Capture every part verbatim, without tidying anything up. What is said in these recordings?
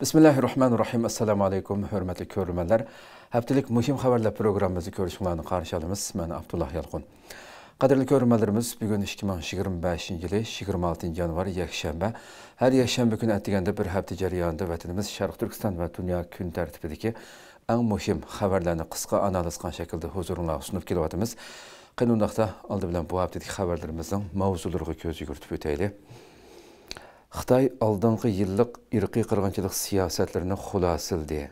بىسمىللاھىررەھمانىررەھىم. ئەسسالامۇ ئەلەيكۇم، ھۆرمەتلىك كۆرۈرمەنلەر. ھەپتىلىك مۇھىم خەۋەرلەر پروگراممىمىزدا كۆرۈشۈڭلارنى قارشى ئالىمىز. مەن ئابدۇللا يالقۇن. قەدىرلىك كۆرۈرمەنلىرىمىز، بۈگۈن ئىككى مىڭ يىگىرمە بەشىنچى يىلى يىگىرمە ئالتىنچى يانۋار، يەكشەنبە. ھەر يەكشەنبە كۈنى ئەتىگەندە بىر ھەپتە جەريانىدا ۋەتىنىمىز، شەرقىي تۈركىستان ۋە دۇنيا كۈن تەرتىپىدىكى ئەڭ مۇھىم خەۋەرلەرنى قىسقا ئانالىز قىلغان شەكىلدە ھۇزۇرۇڭلارغا سۇنۇپ كېلىۋاتىمىز. قېنى ئۇنداقتا، ئالدى بىلەن بۇ ھەپتىدىكى خەۋەرلىرىمىزنىڭ ماۋزۇلىرىغا كۆز يۈگۈرتۈپ ئۆتەيلى. خىتاي ئالدىنقى يىللىق ئىرقىي قىرغىنچىلىق سىياسەتلىرىنى خۇلاسىلىدى.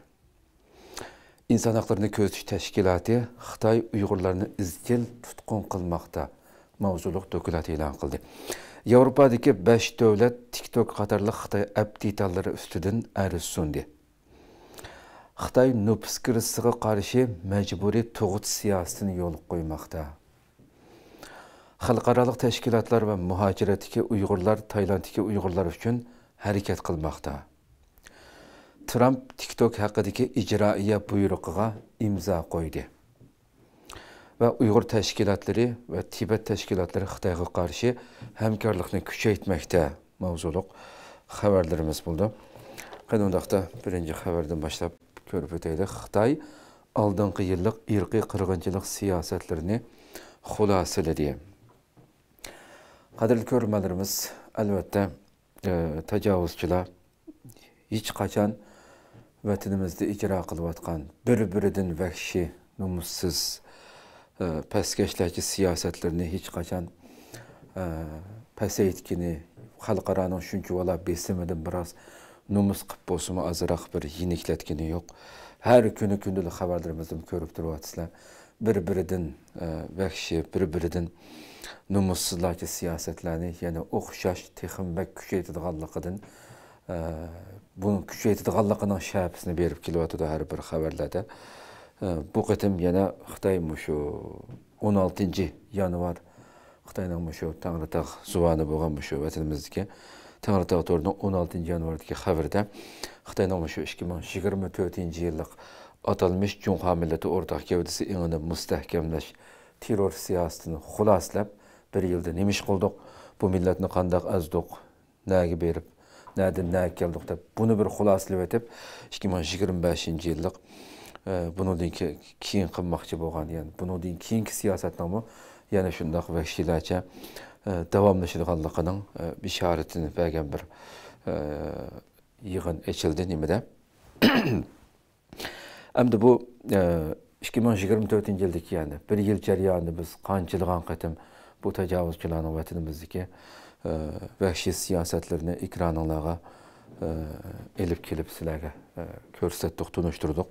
ئىنسان ھەقلىرىنى كۆزىتىش تەشكىلاتى خىتاي ئۇيغۇرلارنى ئىزچىل تۇتقۇن قىلماقتا ماۋزۇلۇق دوكلات ئېلان قىلدى. ياۋروپادىكى بەش دۆلەت تىك توك قاتارلىق خىتاي ئەپ دېتاللىرى ئۈستىدىن ئەرز سۇندى. خىتاي نوپۇس كىرىزىسىغا قارشى مەجبۇرىي تۇغۇت سىياسىتىنى يولغا قويماقتا. خەلقئارالىق تەشكىلاتلار ۋە مۇھاجىرەتتىكى ئۇيغۇرلار تايلاندتىكى ئۇيغۇرلار ئۈچۈن ھەرىكەت قىلماقتا. ترامپ تىك توك ھەققىدىكى ئىجرائىيە بۇيرۇقىغا ئىمزا قويدى. ۋە ئۇيغۇر تەشكىلاتلىرى ۋە تىبەت تەشكىلاتلىرى خىتايغا قارشى ھەمكارلىقنى كۈچەيتمەكتە ماۋزۇلۇق خەۋەرلىرىمىز بولدى. قېنى ئۇنداقتا، بىرىنچى خەۋەردىن باشلاپ كۆرۈپ ئۆتەيلى. خىتاي ئالدىنقى يىللىق ئىرقىي قىرغىنچىلىق سىياسەتلىرىنى خۇلاسىلىدى. قەدىرلىك كۆرۈرمەنلىرىمىز، ئەلۋەتتە، ئە، تاجاۋۇزچىلار ھېچقاچان ۋەتىنىمىزدە ئىجرا قىلىۋاتقان بىر-بىرىدىن ۋەھشىي، نومۇسسىز، ئە، پەسكەشلەرچە سىياسەتلىرىنى ھېچقاچان، ئە، پەسەيتكىنى، خەلقئارانىڭ شۇنچىۋالا بېسىمىدىن بىراز نومۇس قىلىپ بولسىمۇ ئازراق بىر يېنىكلەتكىنى يوق. ھەر كۈنى كۈندىلىك خەۋەرلىرىمىزدىمۇ كۆرۈپ تۇرۇۋاتىسىلەر. بىر-بىرىدىن، ئە، ۋەھشىي، بىر-بىرىدىن نومۇسسىزلارچە سىياسەتلەرنى يەنە ئوخشاش تېخىمۇ بەك كۈچەيتىدىغانلىقىدىن، ئە، بۇنىڭ كۈچەيتىدىغانلىقىنىڭ شەپىسىنى بېرىپ كېلىۋاتىدۇ ھەر بىر خەۋەرلەردە. ئە، بۇ قېتىم يەنە خىتاي مۇشۇ ئون ئالتىنچى يانۋار خىتاينىڭ مۇشۇ تەڭرىتاغ زۇۋانى بولغان مۇشۇ ۋەتىنىمىزدىكى تەڭرىتاغ تورىنىڭ ئون ئالتىنچى يانۋاردىكى خەۋىرىدە خىتاينىڭ مۇشۇ ئىككى مىڭ يىگىرمە تۆتىنچى يىللىق ئاتالمىش جۇڭخۇا مىللىتى ئورتاق گەۋدىسى ئېڭىنى مۇستەھكەملەش تېررور سىياسىتىنى خۇلاسىلەپ، بىر يىلدا نېمە ئىش قىلدۇق، بۇ مىللەتنى قانداق ئەزدۇق، نەگە بېرىپ، نەدىن نەگە كەلدۇق دەپ، بۇنى بىر خۇلاسىلىۋېتىپ، ئىككى مىڭ يىگىرمە بەشىنچى يىللىق، ئە، بۇنىڭدىن كېيىن قىلماقچى بولغان، يەنى بۇنىڭدىن كېيىنكى سىياسەتنىڭمۇ يەنە شۇنداق ۋەھشىيلەرچە، ئە، داۋاملىشىدىغانلىقىنىڭ، ئە، بېشارىتىنى بەرگەن بىر، ئە، يىغىن ئېچىلدى نېمىدە. ئەمدى بۇ، ئە، ئىككى مىڭ يىگىرمە تۆتىنچى يىلدىكى، يەنى بىر يىل جەريانىدا بىز قانچىلىغان قېتىم بۇ تاجاۋۇزچىلارنىڭ ۋەتىنىمىزدىكى، ئە، ۋەھشىي سىياسەتلىرىنى ئېكرانىڭلارغا، ئە، ئېلىپ كېلىپ سىلەرگە، ئە، كۆرسەتتۇق، تونۇشتۇردۇق.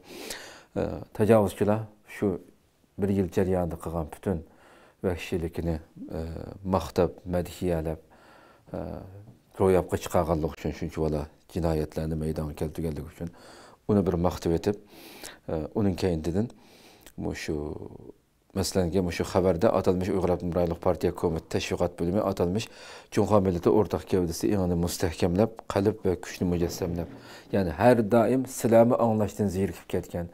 ئە، تاجاۋۇزچىلار شۇ بىر يىل جەريانىدا قىلغان پۈتۈن ۋەھشىيلىكىنى، ئە، ماختاپ، مەدھىيەلەپ، ئە، روياپقا چىقارغانلىقى ئۈچۈن، شۇنچىۋالا جىنايەتلەرنى مەيدانغا كەلتۈرگەنلىكى ئۈچۈن ئۇنى بىر ماختىۋېتىپ، ئە، ئۇنىڭ كەينىدىن مۇشۇ، مەسىلەن، مۇشۇ خەۋەردە ئاتالمىش ئۇيغۇر ئاپتونوم رايونلۇق پارتىيە كومىتېتى تەشۋىقات بۆلۈمى ئاتالمىش جۇڭخۇا مىللىتى ئورتاق گەۋدىسى ئېڭىنى مۇستەھكەملەپ، قەلب ۋە كۈچنى مۇجەسسەملەپ، يەنى ھەر دائىم سىلەرمۇ ئاڭلاشتىن زېرىكىپ كەتكەن،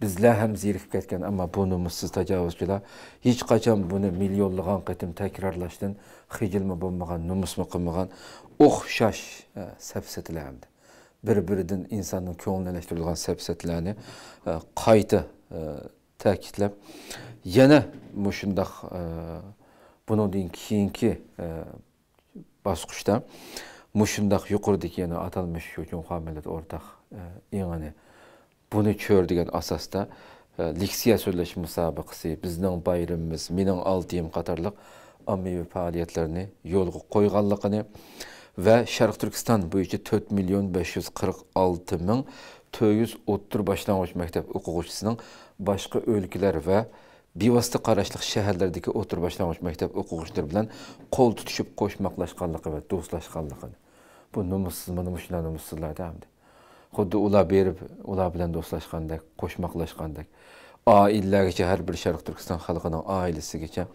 بىزلەر ھەم زېرىكىپ كەتكەن، ئەمما بۇ نومۇسسىز تاجاۋۇزچىلار ھېچقاچان بۇنى مىليونلىغان قېتىم تەكرارلاشتىن خىجىلمۇ بولمىغان، نومۇسمۇ قىلمىغان ئوخشاش، ئە، سەپسەتىلەر ھەمدە بىر-بىرىدىن ئىنساننىڭ كۆڭلىنى ئېلىشتۇرىدىغان سەپسەتىلەرنى، ئە، قايتا، ئە، تەكىتلەپ، يەنە مۇشۇنداق، ئە، بۇنىڭدىن كېيىنكى، ئە، باسقۇچتا مۇشۇنداق يۇقىرىدىكى يەنە ئاتالمىش شۇ جۇڭخۇا مىللىتى ئورتاق، ئە، ئېڭىنى، بۇنى چۆرىدىگەن ئاساستا، ئە، لېكسىيە سۆزلەش مۇسابىقىسى، بىزنىڭ بايرىمىمىز، مېنىڭ ئالتە يىم قاتارلىق ئاممىۋى پائالىيەتلەرنى يولغا قويغانلىقىنى ۋە شەرقىي تۈركىستان بويىچە تۆت مىليون بەش يۈز قىرىق ئالتە مىڭ تۆت يۈز ئوتتۇرا باشلانغۇچ مەكتەپ ئوقۇغۇچىسىنىڭ باشقا ئۆلكىلەر ۋە بىۋاسىتە قاراشلىق شەھەرلەردىكى ئوتتۇرا باشلانغۇچ مەكتەپ ئوقۇغۇچىلىرى بىلەن قول تۇتۇشۇپ قوشماقلاشقانلىقى ۋە دوستلاشقانلىقىنى. بۇ نومۇسسىز، مانا مۇشۇلار نومۇسسىزلاردە ئەمدى. خۇددى ئۇلار بېرىپ، ئۇلار بىلەن دوستلاشقاندەك، قوشماقلاشقاندەك. ئائىلىلەرگىچە، ھەر بىر شەرقىي تۈركىستان خەلقىنىڭ ئائىلىسىگىچە،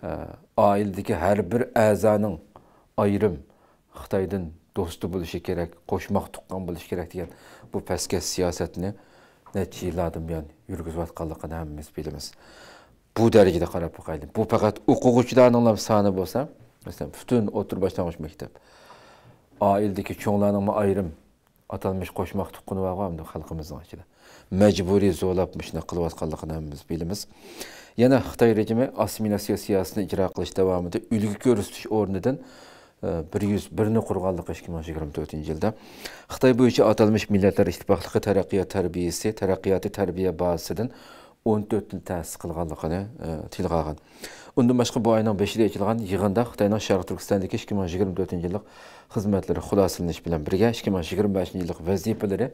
ئە، ئائىلىدىكى ھەر بىر ئەزانىڭ ئايرىم خىتايدىن دوستى بولۇشى كېرەك، قوشماق تۇغقان بولۇشى كېرەك دېگەن بۇ پەسكەش سىياسەتنى نەچچە يىللاردىن بۇيان يۈرگۈزۈۋاتقانلىقىنى ھەممىمىز بىلىمىز. بۇ دەرىجىدە قاراپ باقايلى. بۇ پەقەت ئوقۇغۇچىلارنىڭلا سانى بولسا، مەسىلەن، پۈتۈن ئوتتۇرا باشلانغۇچ مەكتەپ، ئائىلىدىكى چوڭلارنىڭمۇ ئايرىم ئاتالمىش قوشماق تۇغقىنى بارغۇ ئەمدى خەلقىمىزنىڭ ئىچىدە. مەجبۇرىي زورلاپ مۇشۇنداق قىلىۋاتقانلىقىنى ھەممىمىز بىلىمىز. يەنە خىتاي رېجىمى ئاسسىمىلياتسىيە سىياسىتىنى ئىجرا قىلىش داۋامىدا ئۈلگە كۆرسىتىش ئورنىدىن، ئە، بىر يۈز بىرنى قۇرغانلىقى ئىككى مىڭ يىگىرمە تۆتىنچى يىلدا. خىتاي بويىچە ئاتالمىش مىللەتلەر ئىتتىپاقلىقى تەرەققىيات تەربىيەسى، تەرەققىياتى تەربىيە بازىسىدىن ئون تۆتىنى تەسىس قىلغانلىقىنى، ئە، تىلغا ئالغان. ئۇندىن باشقا، بۇ ئاينىڭ بەشىدە ئېچىلغان يىغىندا خىتاينىڭ شەرقىي تۈركىستاندىكى ئىككى مىڭ يىگىرمە تۆتىنچى يىللىق خىزمەتلىرى خۇلاسىلىنىش بىلەن بىرگە، ئىككى مىڭ يىگىرمە بەشىنچى يىللىق ۋەزىپىلىرى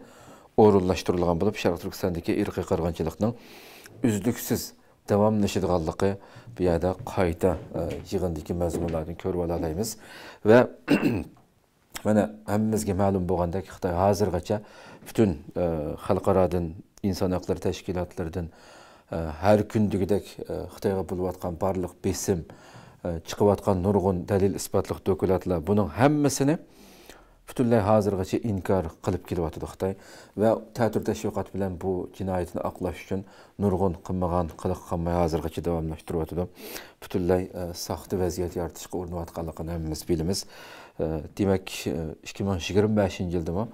ئورۇنلاشتۇرۇلغان بولۇپ، شەرقىي تۈركىستاندىكى ئىرقىي قىرغىنچىلىقنىڭ ئۈزلۈكسىز داۋاملىشىدىغانلىقى بۇ يەردە قايتا، ئە، يىغىندىكى مەزمۇنلاردىن كۆرۈۋالالايمىز. ۋە مانا ھەممىمىزگە مەلۇم بولغاندەك، خىتاي ھازىرغىچە پۈتۈن، ئە، خەلقئارادىن، ئىنسان ھەقلىرى تەشكىلاتلىرىدىن، ئە، ھەر كۈن دېگۈدەك، ئە، خىتايغا بولۇۋاتقان بارلىق بېسىم، ئە، چىقىۋاتقان نۇرغۇن دەلىل-ئىسپاتلىق دوكلاتلار، بۇنىڭ ھەممىسىنى پۈتۈنلەي ھازىرغىچە ئىنكار قىلىپ كېلىۋاتىدۇ خىتاي. ۋە تەتۈر تەشۋىقات بىلەن بۇ جىنايىتىنى ئاقلاش ئۈچۈن نۇرغۇن قىلمىغان قىلىق قىلماي ھازىرغىچە داۋاملاشتۇرۇۋاتىدۇ. پۈتۈنلەي، ئە، ساختا ۋەزىيەت يارىتىشقا ئۇرۇنۇۋاتقانلىقىنى ھەممىمىز بىلىمىز. ئە، دېمەك، ئە، ئىككى مىڭ يىگىرمە بەشىنچى يىلدىمۇ،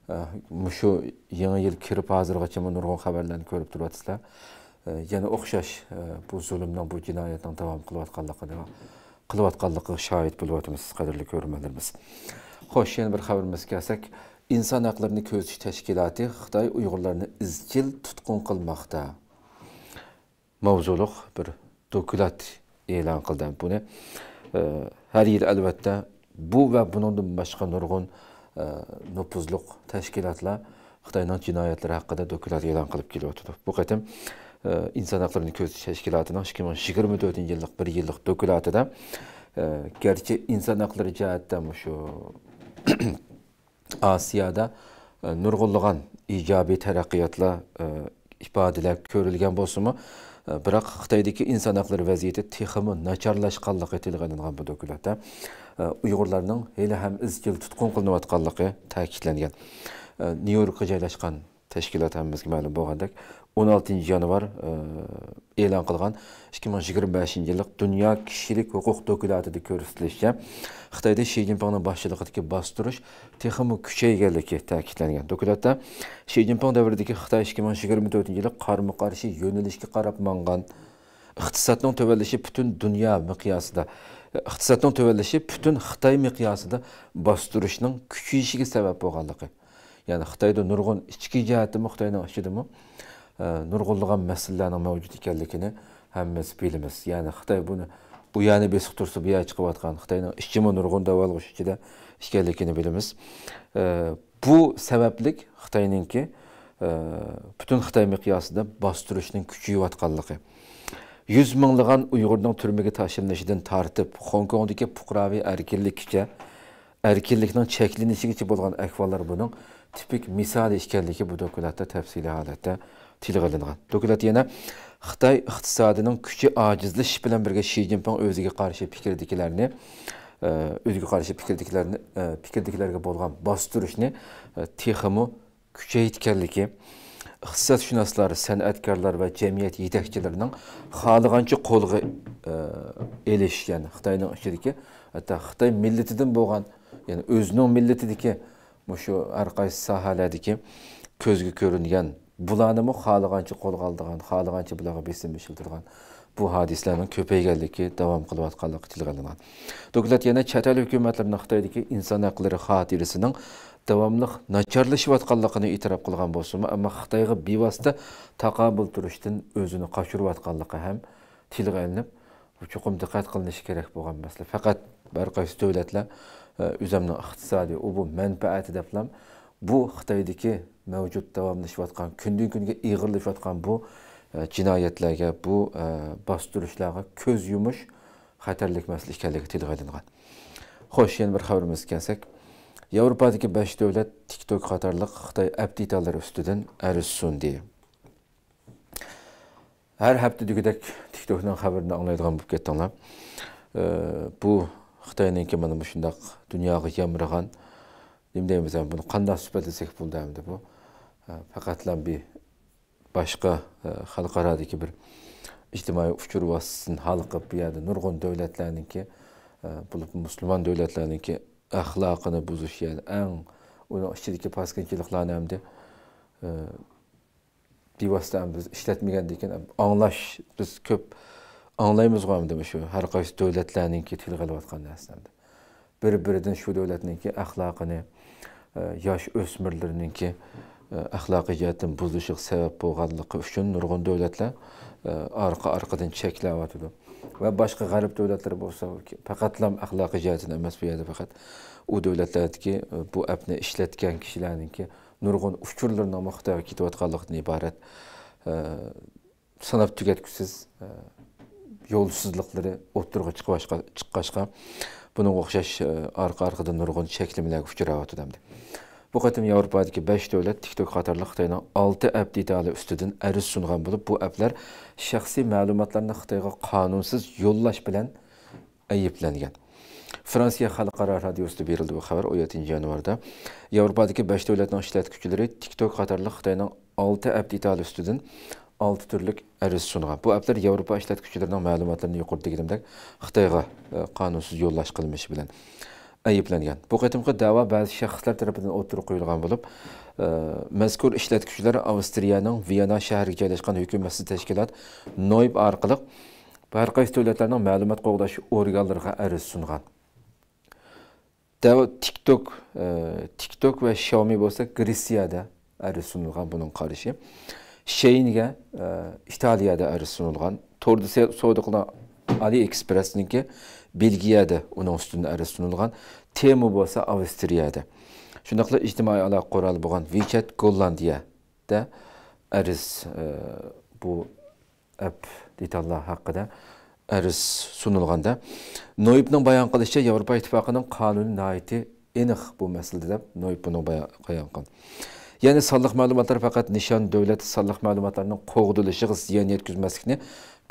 ئە، مۇشۇ يېڭى يىل كىرىپ ھازىرغىچىمۇ نۇرغۇن خەۋەرلەرنى كۆرۈپ تۇرۇۋاتىسىلەر. ئە، يەنە ئوخشاش، ئە، بۇ زۇلۇمنىڭ، بۇ جىنايەتنىڭ داۋام قىلىۋاتقانلىقىنى، قىلىۋاتقانلىقىغا شاھىت بولۇۋاتىمىز، قەدىرلىك كۆرۈرمەنلىرىمىز. خوش، يەنە بىر خەۋىرىمىزگە كەلسەك، ئىنسان ھەقلىرىنى كۆزىتىش تەشكىلاتى خىتاي ئۇيغۇرلارنى ئىزچىل تۇتقۇن قىلماقتا ماۋزۇلۇق بىر دوكلات ئېلان قىلدى. بۇنى، ئە، ھەر يىل، ئەلۋەتتە، بۇ ۋە بۇنىڭدىن باشقا نۇرغۇن، ئە، نوپۇزلۇق تەشكىلاتلار خىتاينىڭ جىنايەتلىرى ھەققىدە دوكلات ئېلان قىلىپ كېلىۋاتىدۇ. بۇ قېتىم، ئە، ئىنسان ھەقلىرىنى كۆزىتىش تەشكىلاتىنىڭ ئىككى مىڭ يىگىرمە تۆتىنچى يىللىق بىر يىللىق دوكلاتىدا، ئە، گەرچە ئىنسان ھەقلىرى جەھەتتە مۇشۇ ئاسىيادا، ئە، نۇرغۇنلىغان ئىجابىي تەرەققىياتلار، ئە، ئىپادىلەر كۆرۈلگەن بولسىمۇ، ئە، بىراق خىتايدىكى ئىنسان ھەقلىرى ۋەزىيىتى تېخىمۇ ناچارلاشقانلىقى تىلغا ئېلىنغان بۇ دوكلاتتا، ئە، ئۇيغۇرلارنىڭ ھېلىھەم ئىزچىل تۇتقۇن قىلىنىۋاتقانلىقى تەكىتلەنگەن. ئە، نيۇ يوركقا جايلاشقان تەشكىلات ھەممىمىزگە مەلۇم بولغاندەك، ئون ئالتىنچى يانۋار، ئى، ئېلان قىلغان ئىككى مىڭ يىگىرمە بەشىنچى يىللىق دۇنيا كىشىلىك ھوقۇق دوكلاتىدا كۆرسىتىلىشىچە، خىتايدا شى جىنپىڭنىڭ باشچىلىقىدىكى باستۇرۇش تېخىمۇ كۈچەيگەنلىكى تەكىتلەنگەن. دوكلاتتا شى جىنپىڭ دەۋرىدىكى خىتاي ئىككى مىڭ يىگىرمە تۆتىنچى يىلى قارىمۇ قارشى يۆنىلىشكە قاراپ ماڭغان، ئىقتىسادنىڭ تۆۋەنلىشى پۈتۈن دۇنيا مىقياسىدا، ئىقتىسادنىڭ تۆۋەنلىشى پۈتۈن خىتاي مىقياسىدا باستۇرۇشنىڭ كۈچىيىشىگە سەۋەب بولغانلىقى، يەنى خىتايدا نۇرغۇن ئىچكى جەھەتتىمۇ، خىتاينىڭ ئىچىدىمۇ، ئە، نۇرغۇنلىغان مەسىلىلەرنىڭ مەۋجۇت ئىكەنلىكىنى ھەممىمىز بىلىمىز. يەنى خىتاي بۇنى، ئۇ يەرنى بېسىپ تۇرسا، بۇ يەر چىقىۋاتقان، خىتاينىڭ ئىچىمۇ نۇرغۇن دەۋالغۇش ئىچىدە ئىكەنلىكىنى بىلىمىز. ئە، بۇ سەۋەبلىك خىتاينىڭكى، ئە، پۈتۈن خىتاي مىقياسىدا باستۇرۇشنىڭ كۈچىيىۋاتقانلىقى، يۈز مىڭلىغان ئۇيغۇرنىڭ تۈرمىگە تاشلىنىشىدىن تارتىپ، خوڭكوڭدىكى پۇقراۋى ئەركىنلىككىچە، ئەركىنلىكنىڭ چەكلىنىشىگىچە بولغان ئەھۋاللار بۇنىڭ تىپىك مىسالى ئىكەنلىكى بۇ دوكلاتتا تەپسىلىي ھالەتتە تىلغا ئېلىنغان. دوكلات يەنە خىتاي ئىقتىسادىنىڭ كۈچى ئاجىزلىشىش بىلەن بىرگە شى جىنپىڭ ئۆزىگە قارشى پىكىردىكىلەرنى، ئە، ئۆزىگە قارشى پىكىردىكىلەرنى، ئە، پىكىردىكىلەرگە بولغان باستۇرۇشنى، ئە، تېخىمۇ كۈچەيتكەنلىكى، ئىقتىسادشۇناسلار، سەنئەتكارلار ۋە جەمئىيەت يېتەكچىلىرىنىڭ خالىغانچە قولغا، ئە، ئېلىش، يەنى خىتاينىڭ ئىچىدىكى، ھەتتا خىتاي مىللىتىدىن بولغان، يەنى ئۆزىنىڭ مىللىتىدىكى مۇشۇ ھەر قايسى ساھەلەردىكى كۆزگە كۆرۈنگەن، بۇلارنىمۇ خالىغانچە قولغا ئالىدىغان، خالىغانچە بۇلارغا بېسىم ئىشلىتىدىغان بۇ ھادىسىلەرنىڭ كۆپەيگەنلىكى، داۋام قىلىۋاتقانلىقى تىلغا ئېلىنغان. دوكلات يەنە چەت ئەل ھۆكۈمەتلىرىنىڭ خىتايدىكى ئىنسان ھەقلىرى خاتىرىسىنىڭ داۋاملىق ناچارلىشىۋاتقانلىقىنى ئېتىراپ قىلغان بولسىمۇ، ئەمما خىتايغا بىۋاسىتە تاقابىل تۇرۇشتىن ئۆزىنى قاچۇرۇۋاتقانلىقى ھەم تىلغا ئېلىنىپ، بۇ چوقۇم دىققەت قىلىنىشى كېرەك بولغان مەسىلە. پەقەت ھەر قايسى دۆلەتلەر، ئە، ئۆزەمنىڭ ئىقتىسادىي، ئۇ بۇ مەنپەئەتى دەپلا بۇ خىتايدىكى مەۋجۇت داۋاملىشىۋاتقان، كۈندىن كۈنگە ئېغىرلىشىۋاتقان بۇ، ئە، جىنايەتلەرگە، بۇ، ئە، باستۇرۇشلارغا كۆز يۇمۇش خەتەرلىك مەسىلە ئىكەنلىكى تىلغا ئېلىنغان. خوش، يەنە بىر خەۋىرىمىزگە كەلسەك، ياۋروپادىكى بەش دۆلەت تىكتوك قاتارلىق خىتاي ئەپ دېتاللىرى ئۈستىدىن ئەرز سۇندى. ھەر ھەپتە دېگۈدەك تىكتوكنىڭ خەۋىرىنى ئاڭلايدىغان بولۇپ كەتتىڭلار. ئى، بۇ خىتاينىڭكى مانا مۇشۇنداق دۇنياغا يامرىغان، نېمە دەيمىز، بۇنى قانداق سۈپەتلىسەك بولىدۇ ئەمدى بۇ؟ ئە، پەقەتلا بىر باشقا، ئە، خەلقئارادىكى بىر ئىجتىمائىي ئۇچۇر ۋاسىتىسىدىن ھالقىپ، بۇ يەردە نۇرغۇن دۆلەتلەرنىڭكى، ئە، بولۇپمۇ مۇسۇلمان دۆلەتلەرنىڭكى ئەخلاقىنى بۇزۇش، يەنى ئەڭ ئۇنىڭ ئىچىدىكى پاسكىنچىلىقلارنى ئەمدى، ئە، بىۋاسىتە ئەمدى بىز ئىشلەتمىگەندىن كېيىن ئاڭلاش، بىز كۆپ ئاڭلايمىزغۇ ئەمدى مۇشۇ ھەر قايسى دۆلەتلەرنىڭكى تىلغا ئېلىۋاتقان نەرسىلەر. بىر-بىرىدىن شۇ دۆلەتنىڭكى ئەخلاقىنى، ئە، ياش ئۆسمۈرلىرىنىڭكى، ئە، ئەخلاقىي جەھەتتىن بۇزۇلۇشىغا سەۋەب بولغانلىقى ئۈچۈن نۇرغۇن دۆلەتلەر، ئە، ئارقا-ئارقىدىن چەكلەۋاتىدۇ. ۋە باشقا غەرب دۆلەتلىرى بولسا پەقەتلا ئەخلاقىي جەھەتتىن ئەمەس، بۇ يەردە پەقەت ئۇ دۆلەتلەردىكى، ئە، بۇ ئەپنى ئىشلەتكەن كىشىلەرنىڭكى نۇرغۇن ئۇچۇرلىرىنىڭمۇ خىتايغا كېتىۋاتقانلىقىدىن ئىبارەت، ئە، ساناپ تۈگەتكۈسىز، ئە، يولسىزلىقلىرى ئوتتۇرىغا چىقىۋاشقا-، چىققاچقا، بۇنىڭغا ئوخشاش، ئە، ئارقا-ئارقىدىن نۇرغۇن چەكلىمىلەرگە ئۇچراۋاتىدۇ ئەمدى. بۇ قېتىم ياۋروپادىكى بەش دۆلەت تىك توك قاتارلىق خىتاينىڭ ئالتە ئەپ دېتالى ئۈستىدىن ئەرز سۇنغان بولۇپ، بۇ ئەپلەر شەخسىي مەلۇماتلارنى خىتايغا قانۇنسىز يوللاش بىلەن ئەيىبلەنگەن. فرانسىيە خەلقئارا رادىيوسىدا بېرىلدى بۇ خەۋەر ئون يەتتىنچى يانۋاردا. ياۋروپادىكى بەش دۆلەتنىڭ ئىشلەتكۈچىلىرى تىك توك قاتارلىق خىتاينىڭ ئالتە ئەپ دېتالى ئۈستىدىن ئالتە تۈرلۈك ئەرز سۇنغان. بۇ ئەپلەر ياۋروپا ئىشلەتكۈچىلىرىنىڭ مەلۇماتلىرىنى يۇقىرىدا دېگىنىمدەك خىتايغا، ئە، قانۇنسىز يوللاش قىلمىشى بىلەن ئەيىبلەنگەن. بۇ قېتىمقى دەۋا بەزى شەخسلەر تەرىپىدىن ئوتتۇرىغا قويۇلغان بولۇپ، ئە، مەزكۇر ئىشلەتكۈچىلەر ئاۋسترىيەنىڭ ۋىيەنا شەھىرىگە جايلاشقان ھۆكۈمەتسىز تەشكىلات نويب ئارقىلىق ھەر قايسى دۆلەتلەرنىڭ مەلۇمات قوغداش ئورگانلىرىغا ئەرز سۇنغان. دەۋا تىك توك، ئە، تىك توك ۋە شياۋمى بولسا گرېتسىيەدە ئەرز سۇنۇلغان، بۇنىڭ قارىشى. شېيىنگە، ئە، ئىتالىيەدە ئەرز سۇنۇلغان. توردا سە-، سودا قىلغان ئالىئېكسپرېس نىڭكى بېلگىيەدە ئۇنىڭ ئۈستىدىن ئەرز سۇنۇلغان. تېمو بولسا ئاۋسترىيەدە. شۇنداقلا ئىجتىمائىي ئالاقە قورالى بولغان ۋىچەت گوللاندىيەدە ئەرز، ئە، بۇ ئەپ دېتاللار ھەققىدە ئەرز سۇنۇلغاندا، نويىپنىڭ بايان قىلىشىچە، ياۋروپا ئىتتىپاقىنىڭ قانۇنى ناھايىتى ئېنىق بۇ مەسىلىدە، دەپ نويىپ بۇنىڭ بايان، بايان قىلغان. يەنى سانلىق مەلۇماتلار پەقەت نىشان دۆلەت سانلىق مەلۇماتلارنىڭ قوغدىلىشىغا زىيان يەتكۈزمەسلىكنى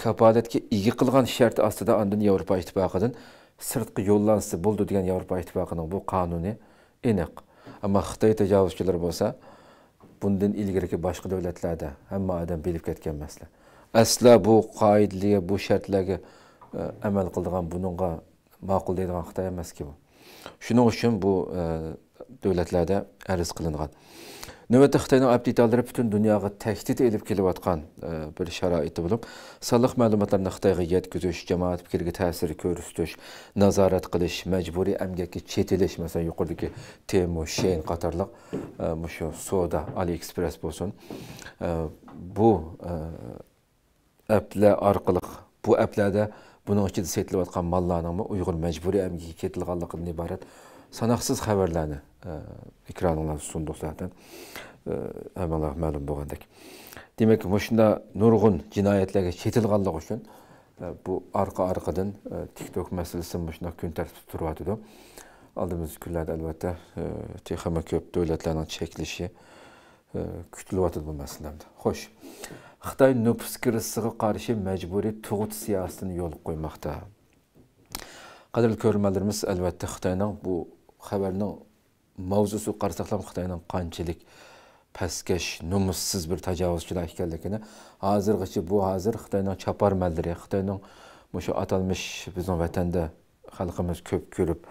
كاپالەتكە ئىگە قىلغان شەرت ئاستىدا ئاندىن ياۋروپا ئىتتىپاقىدىن سىرتقا يوللانسا بولىدۇ دېگەن ياۋروپا ئىتتىپاقىنىڭ بۇ قانۇنى ئېنىق. ئەمما خىتاي تاجاۋۇزچىلىرى بولسا بۇندىن ئىلگىرىكى باشقا دۆلەتلەردە ھەممە ئادەم بىلىپ كەتكەن مەسىلە. ئەسلا بۇ قائىدىلەرگە، بۇ شەرتلەرگە، ئە، ئەمەل قىلىدىغان، بۇنىڭغا ماقۇل دەيدىغان خىتاي ئەمەسكى بۇ. شۇنىڭ ئۈچۈن بۇ، ئە، دۆلەتلەردە ئەرز قىلىنغان. نۆۋەتتە خىتاينىڭ ئەپ دېتاللىرى پۈتۈن دۇنياغا تەھدىت ئېلىپ كېلىۋاتقان، ئە، بىر شارائىتتا بولۇپ، سانلىق مەلۇماتلارنى خىتايغا يەتكۈزۈش، جامائەت پىكرىگە تەسىر كۆرسىتىش، نازارەت قىلىش، مەجبۇرىي ئەمگەككە چېتىلىش، مەسىلەن، يۇقىرىدىكى تېمو، شېيىن قاتارلىق، ئە، مۇشۇ سودا، ئالىئېكسپرېس بولسۇن، ئە، بۇ، ئە، ئەپلەر ئارقىلىق، بۇ ئەپلەردە بۇنىڭ ئىچىدە سېتىلىۋاتقان ماللارنىڭمۇ ئۇيغۇر مەجبۇرىي ئەمگىكى چېتىلغانلىقىدىن ئىبارەت ساناقسىز خەۋەرلەرنى، ئە، ئېكرانىڭلاردا سۇندۇق زاتەن. ئە، ھەممىڭلارغا مەلۇم بولغاندەك. دېمەك، مۇشۇنداق نۇرغۇن جىنايەتلەرگە چېتىلغانلىقى ئۈچۈن، ئە، بۇ ئارقا-ئارقىدىن، ئە، تىك توك مەسىلىسى مۇشۇنداق كۈن تەرتىپتە تۇرۇۋاتىدۇ. ئالدىمىزدىكى كۈنلەردە، ئەلۋەتتە، ئە، تېخىمۇ كۆپ دۆلەتلەرنىڭ چەكلىشى، ئە، كۈتۈلۈۋاتىدۇ بۇ مەسىلىلەردە. خوش، خىتاي نوپۇس كىرىزىسىغا قارشى مەجبۇرىي تۇغۇت سىياسىتىنى يولغا قويماقتا. قەدىرلىك كۆرۈرمەنلىرىمىز، ئەلۋەتتە، خىتاينىڭ بۇ خەۋەرنىڭ ماۋزۇسىغا قارىساقلام، خىتاينىڭ قانچىلىك پەسكەش، نومۇسسىز بىر تاجاۋۇزچىلار ئىكەنلىكىنى ھازىرغىچە، بۇ ھازىر خىتاينىڭ چاپارمەنلىرى، خىتاينىڭ مۇشۇ ئاتالمىش بىزنىڭ ۋەتەندە خەلقىمىز كۆپ كۆرۈپ،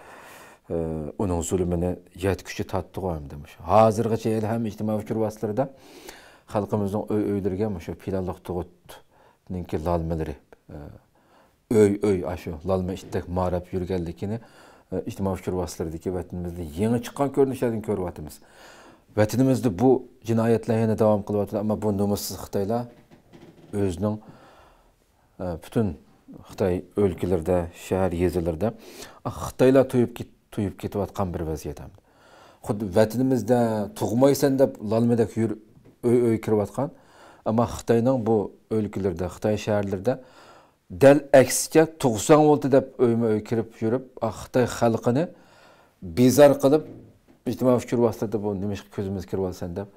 ئە، ئۇنىڭ زۇلۇمىنى يەتكۈچە تارتتىغۇ ئەمدى مۇشۇ. ھازىرغىچە ھېلىھەم ئىجتىمائىي ئۇچۇر ۋاسىتىلىرىدە خەلقىمىزنىڭ ئۆي-ئۆيلىرىگە مۇشۇ پىلانلىق تۇغۇتنىڭكى لالمىلىرى، ئە، ئۆي-ئۆي ئاشۇ لالما ئىتتەك ماراپ يۈرگەنلىكىنى، ئە، ئىجتىمائىي ئۇچۇر ۋاسىتىلىرىدىكى ۋەتىنىمىزدە يېڭى چىققان كۆرۈنۈشلەردىن كۆرۈۋاتىمىز. ۋەتىنىمىزدە بۇ جىنايەتلەر يەنە داۋام قىلىۋاتىدۇ، ئەمما بۇ نومۇسسىز خىتايلار ئۆزىنىڭ، ئە، پۈتۈن خىتاي ئۆلكىلىرىدە، شەھەر، يېزىلىرىدا خىتايلار تويۇپ كېت-، تويۇپ كېتىۋاتقان بىر ۋەزىيەت ھەم. خۇددى ۋەتىنىمىزدە تۇغمايسەن دەپ لالمىدەك يۈر-، ئۆي-ئۆيگە كىرىۋاتقان، ئەمما خىتاينىڭ بۇ ئۆلكىلىرىدە، خىتاي شەھەرلىرىدە دەل ئەكسىچە، تۇغساڭ بولدى دەپ ئۆيمۇ ئۆي كىرىپ يۈرۈپ، ئا، خىتاي خەلقىنى بىزار قىلىپ، ئىجتىمائىي ئۇچۇر ۋاسىتىلىرىدە بۇ نېمىشقا كۆزىمىزگە كىرىۋالىسەن دەپ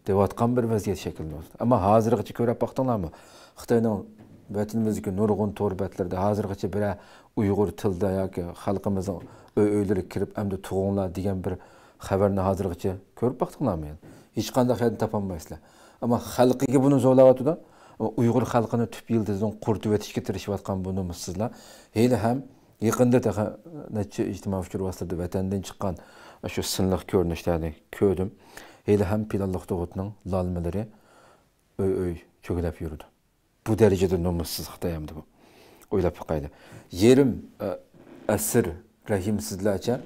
دەۋاتقان بىر ۋەزىيەت شەكىللىنىۋاتىدۇ. ئەمما ھازىرغىچە كۆرۈپ باقتىڭلارمۇ؟ خىتاينىڭ ۋەتىنىمىزدىكى نۇرغۇن تور بەتلىرىدە ھازىرغىچە بىرەر ئۇيغۇر تىلدا ياكى خەلقىمىزنىڭ ئۆي-ئۆيلىرىگە كىرىپ، ئەمدى تۇغۇڭلار دېگەن بىر خەۋەرنى ھازىرغىچە كۆرۈپ باقتىڭلارمۇ يەنە؟ ھېچقانداق يەردىن تاپالمايسىلەر. ئەمما خەلقىگە بۇنى زورلاۋاتىدۇ. ئەمما ئۇيغۇر خەلقىنى تۈپ يىلتىزىدىن قۇرۇتۇۋېتىشكە تىرىشىۋاتقان بۇ نومۇسسىزلار ھېلىھەم يېقىندا تېخى نەچچە ئىجتىمائىي ئۇچۇر ۋاسىتىلىرىدە ۋەتەندىن چىققان شۇ سىنلىق كۆرۈنۈشلەرنى كۆردۈم. ھېلىھەم پىلانلىق تۇغۇتنىڭ لالمىلىرى ئۆي-ئۆي چۆگىلەپ يۈرىدۇ. بۇ دەرىجىدە نومۇسسىز خىتاي ئەمدى بۇ. ئويلاپ باقايلى. يېرىم، ئە، ئەسىر رەھىمسىزلەرچە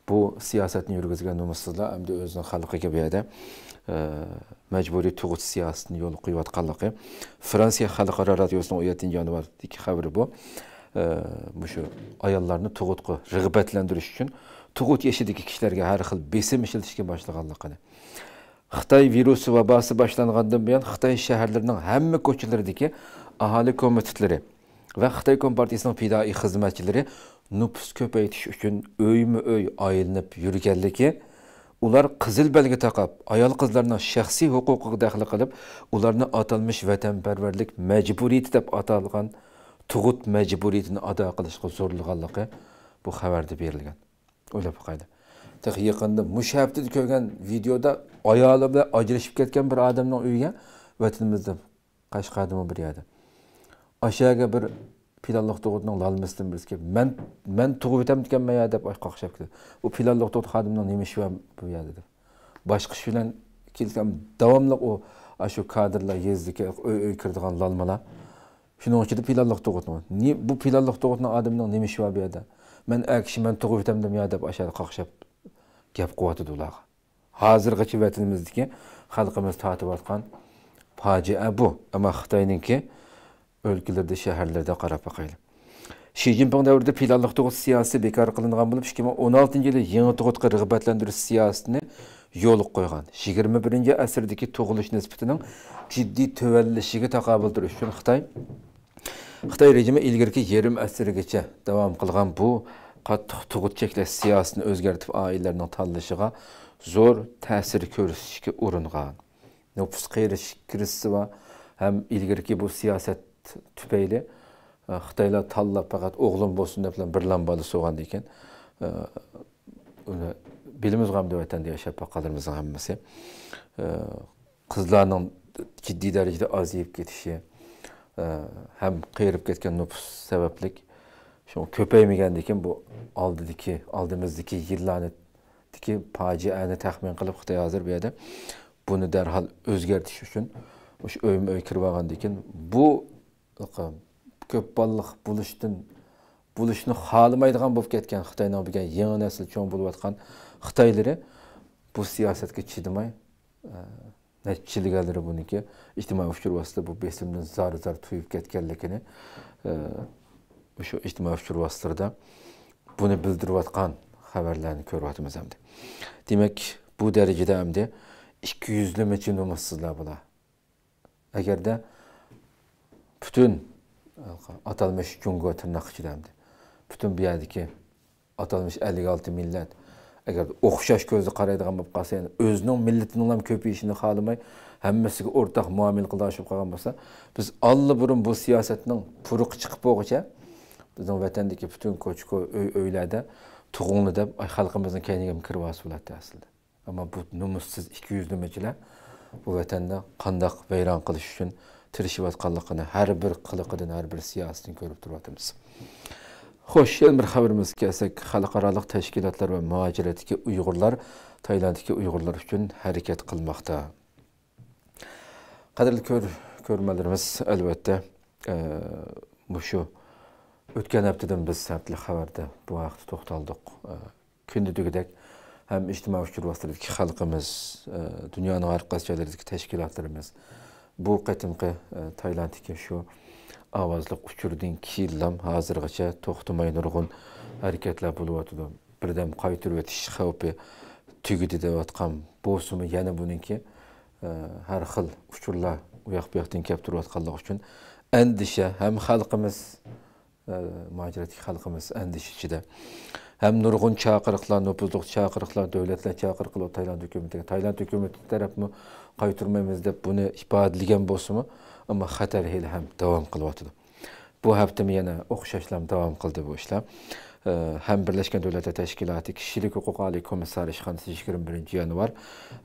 بۇ سىياسەتنى يۈرگۈزگەن نومۇسسىزلار ئەمدى ئۆزىنىڭ خەلقىگە بۇ يەردە، ئە، مەجبۇرىي تۇغۇت سىياسىتىنى يولغا قويۇۋاتقانلىقى. فرانسىيە خەلقئارا رادىيوسىنىڭ ئون يەتتىنچى يانۋاردىكى خەۋىرى بۇ. ئە، مۇشۇ ئاياللارنى تۇغۇتقا رىغبەتلەندۈرۈش ئۈچۈن تۇغۇت يېشىدىكى كىشىلەرگە ھەر خىل بېسىم ئىشلىتىشكە باشلىغانلىقىنى. خىتاي ۋىرۇسى ۋاباسى باشلانغاندىن بۇيان، خىتاي شەھەرلىرىنىڭ ھەممە كوچىلىرىدىكى ئاھالى كومىتېتلىرى ۋە خىتاي كومپارتىيىسىنىڭ پىدائىي خىزمەتچىلىرى نوپۇس كۆپەيتىش ئۈچۈن ئۆيمۇ ئۆي ئايلىنىپ يۈرگەنلىكى، ئۇلار قىزىل بەلگە تاقاپ، ئايال-قىزلارنىڭ شەخسىي ھوقۇقىغا دەخلى قىلىپ، ئۇلارنى ئاتالمىش ۋەتەنپەرۋەرلىك مەجبۇرىيىتى دەپ ئاتالغان تۇغۇت مەجبۇرىيىتىنى ئادا قىلىشقا زورلىغانلىقى بۇ خەۋەردە بېرىلگەن. ئويلاپ باقايلى. تېخى يېقىندا مۇشۇ ھەپتىدە كۆرگەن ۋىدېيودا ئايالى بىلەن ئاجرىشىپ كەتكەن بىر ئادەمنىڭ ئۆيىگە ۋەتىنىمىزدە، قەشقەردىمۇ بىر يەردە، ئاشۇ يەرگە بىر پىلانلىق تۇغۇتنىڭ لالمىسىدىن بىرسى كېلىپ، مەن، مەن تۇغۇۋېتەمدىكەنمەن يا دەپ قاقشاپ كېتىدۇ. ئۇ پىلانلىق تۇغۇت خادىمىنىڭ نېمە ئىشى بار بۇ يەردە دەپ. باشقا ئىش بىلەن كېلسەم، داۋاملىق ئۇ، ئاشۇ كادىرلار يېزىدىكى ئۆي-ئۆي كىرىدىغان لالمىلار. شۇنىڭ ئىچىدە پىلانلىق تۇغۇتمۇ؟ نى-، بۇ پىلانلىق تۇغۇتنىڭ ئادىمىنىڭ نېمە ئىشى بار بۇ يەردە؟ مەن ئەر كىشى، مەن تۇغۇۋېتەمدىم يا دەپ ئاشۇ يەردە قاقشاپ گەپ قىلىۋاتىدۇ ئۇلارغا. ھازىرغىچە ۋەتىنىمىزدىكى خەلقىمىز تارتىۋاتقان پاجىئە بۇ. ئەمما خىتاينىڭكى ئۆلكىلىرىدە، شەھەرلىرىدە قاراپ باقايلى. شى جىنپىڭ دەۋرىدە پىلانلىق تۇغۇت سىياسىتى بىكار قىلىنغان بولۇپ، ئىككى مىڭ ئون ئالتىنچى يىلى يېڭى تۇغۇتقا رىغبەتلەندۈرۈش سىياسىتىنى يولغا قويغان. يىگىرمە بىرىنچى ئەسىردىكى تۇغۇلۇش نىسبىتىنىڭ جىددىي تۆۋەنلىشىگە تاقابىل تۇرۇش ئۈچۈن خىتاي، خىتاي رېجىمى ئىلگىرىكى يېرىم ئەسىرگىچە داۋام قىلغان بۇ قاتتىق تۇغۇت چەكلەش سىياسىتىنى ئۆزگەرتىپ، ئائىلىلەرنىڭ تاللىشىغا زور تەسىر كۆرسىتىشكە ئۇرۇنغان. نوپۇس قېرىش كىرىزىسى بار ھەم ئىلگىرىكى بۇ سىياسەت تۈپەيلى، ئە، خىتايلار تاللاپ پەقەت ئوغلۇم بولسۇن دەپلا بىرلا بالىسى بولغاندىكىن، ئە، ئۇنى بىلىمىزغۇ ئەمدى ۋەتەندە ياشاپ باققانلىرىمىزنىڭ ھەممىسى. ئە، قىزلارنىڭ جىددىي دەرىجىدە ئازىيىپ كېتىشى، ئە، ھەم قېرىپ كەتكەن نوپۇس سەۋەبلىك، شۇڭا كۆپەيمىگەندىكىن بۇ ئالدىدىكى، ئالدىمىزدىكى يىللاردىكى پاجىئەنى تەخمىن قىلىپ، خىتاي ھازىر بۇ يەردە بۇنى دەرھال ئۆزگەرتىش ئۈچۈن مۇشۇ ئۆيمۇ ئۆي كىرىۋالغاندىكىن، بۇ كۆپ بالىلىق بولۇشتىن، بولۇشنى خالىمايدىغان بولۇپ كەتكەن خىتاينىڭ بۈگۈن يېڭى نەسىل چوڭ بولۇۋاتقان خىتايلىرى بۇ سىياسەتكە چىدىماي، ئە، نەچچە يىل ئىلگىرى بۇنىڭكى ئىجتىمائىي ئۇچۇر ۋاسىتىلىرى بۇ بېسىمدىن زار-زار تويۇپ كەتكەنلىكىنى، ئە، مۇشۇ ئىجتىمائىي ئۇچۇر ۋاسىتىلىرىدا بۇنى بىلدۈرۈۋاتقان خەۋەرلەرنى كۆرۈۋاتىمىز ئەمدى. دېمەك، بۇ دەرىجىدە ئەمدى ئىككى يۈزلىمىچە نومۇسسىزلار بۇلار. ئەگەردە پۈتۈن ئاتالمىش جۇڭگو تىرناق ئىچىدە ئەمدى پۈتۈن بۇ يەردىكى ئاتالمىش ئەللىك ئالتە مىللەت ئەگەر ئوخشاش كۆزدە قارايدىغان بولۇپ قالسا، يەنى ئۆزىنىڭ مىللىتىنىڭلا كۆپىيىشىنى خالىماي، ھەممىسىگە ئورتاق مۇئامىلە قىلىدىغان بولۇپ قالغان بولسا، بىز ئاللىبۇرۇن بۇ سىياسەتنىڭ پۇرىقى چىقىپ بولغۇچە بىزنىڭ ۋەتەندىكى پۈتۈن كوچا-كوي، ئۆي-ئۆيلەردە تۇغۇڭلار دەپ، ئاي، خەلقىمىزنىڭ كەينىگە كىرىۋالسا بولاتتى ئەسلىدە. ئەمما بۇ نومۇسسىز ئىككى يۈزلىمىچىلەر بۇ ۋەتەننى قانداق ۋەيران قىلىش ئۈچۈن تىرىشىۋاتقانلىقىنى ھەر بىر قىلىقىدىن، ھەر بىر سىياسىتىدىن كۆرۈپ تۇرۇۋاتىمىز. خوش، يەنە بىر خەۋىرىمىزگە كەلسەك، خەلقئارالىق تەشكىلاتلار ۋە مۇھاجىرەتتىكى ئۇيغۇرلار تايلاندتىكى ئۇيغۇرلار ئۈچۈن ھەرىكەت قىلماقتا. قەدىرلىك كۆر-، كۆرۈرمەنلىرىمىز، ئەلۋەتتە، ئە، مۇشۇ ئۆتكەن ھەپتىدىن بىز ھەپتىلىك خەۋەردە بۇ ھەقتە توختالدۇق. ئە، كۈندە دېگۈدەك ھەم ئىجتىمائىي ئۇچۇر ۋاسىتىلىرىدىكى خەلقىمىز، ئە، دۇنيانىڭ ھەر قايسى جايلىرىدىكى تەشكىلاتلىرىمىز بۇ قېتىمقى، ئە، تايلاندتىكى شۇ ئاۋازلىق ئۇچۇردىن كېيىنلا ھازىرغىچە توختىماي نۇرغۇن ھەرىكەتلەر بولۇۋاتىدۇ. بىردەم قايتۇرۇۋېتىش خەۋپى تۈگىدى دەۋاتقان بولسىمۇ، يەنە بۇنىڭكى، ئە، ھەر خىل ئۇچۇرلار ئۇياق-بۇياقتىن كەپ تۇرۇۋاتقانلىقى ئۈچۈن ئەندىشە ھەم خەلقىمىز، ئە، مۇھاجىرەتتىكى خەلقىمىز ئەندىشە ئىچىدە. ھەم نۇرغۇن چاقىرىقلار، نوپۇزلۇق چاقىرىقلار، دۆلەتلەر چاقىرىق قىلىپ تايلاند ھۆكۈمىتىگە، تايلاند ھۆكۈمىتى تەرەپمۇ قايتۇرمايمىز دەپ بۇنى ئىپادىلىگەن بولسىمۇ، ئەمما خەتەر ھېلىھەم داۋام قىلىۋاتىدۇ. بۇ ھەپتىمۇ يەنە ئوخشاشلا داۋام قىلدى بۇ ئىشلار. ئە، ھەم بىرلەشكەن دۆلەتلەر تەشكىلاتى كىشىلىك ھوقۇق ئالىي كومىسسارى ئىشخانىسى يىگىرمە بىرىنچى يانۋار،